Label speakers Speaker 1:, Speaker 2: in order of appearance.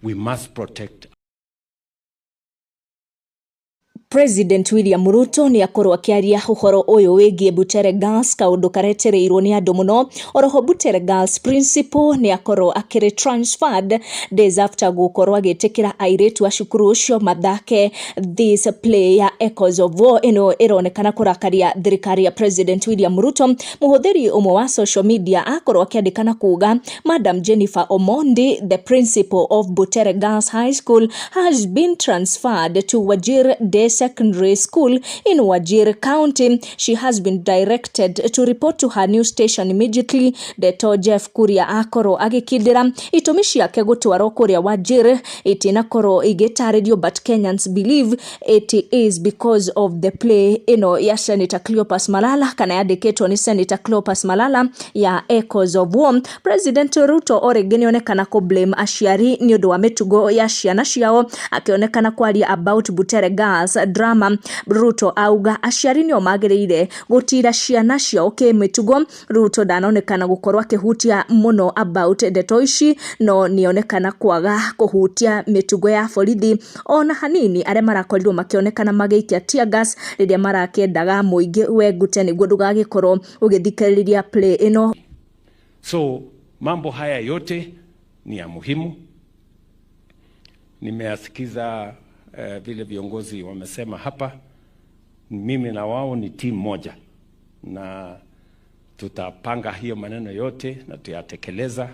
Speaker 1: We must protect.
Speaker 2: President William Ruto nĩ akorwo akĩaria ũhoro ũyũ wĩgiĩ Butere Girls, kaũndũ karetereirwo nĩ andũ mũno. Oroho Butere Girls principal nĩ akorwo akĩrĩ transferred days after gũkorwo agĩtĩkĩra airĩtu a cukuru ũcio mathake this play ya Echoes of War. Ĩno ĩronekana kũrakaria thirikari ya President William Ruto. Mũhũthĩri ũmwe wa social media akorwo akĩandĩka na kuga, "Madam Jennifer Omondi, the principal of Butere Girls High School, has been transferred to Wajir Day Secondary School in Wajir County. She has been directed to report to her new station immediately." Ndeto Jeff Kuria akorwo agĩkindĩra itũmi ciake gũtwarwo kũrĩa Wajir itinakorwo igĩtarĩrio, but Kenyans believe it is because of the play ĩno ya Senator Cleopas Malala, kana yandĩkĩtwo nĩ Senator Cleopas Malala ya Echoes of War. President Ruto o rĩngĩ nĩonekana kũ blame aciari nĩ ũndũ wa mĩtugo ya ciana ciao, akĩonekana kwaria about Butere Girls drama. Ruto auga aciari nĩo magĩrĩire gũtira ciana ciao kĩmĩtugo. Ruto ndanonekana gũkorwo akĩhutia mũno about ndeto ici, no nĩonekana kwaga kũhutia mĩtugo ya borithi ona hanini, arĩa marakorirwo makĩonekana magĩikia tear gas rĩrĩa marakĩendaga mũingĩ wengute nĩguo ndũgagĩkorwo ũgĩthikĩrĩria play ĩno.
Speaker 1: So mambo haya yote ni ya muhimu. Nimeyasikiza vile viongozi wamesema hapa. Mimi na wao ni timu moja, na tutapanga hiyo maneno yote na tuyatekeleza.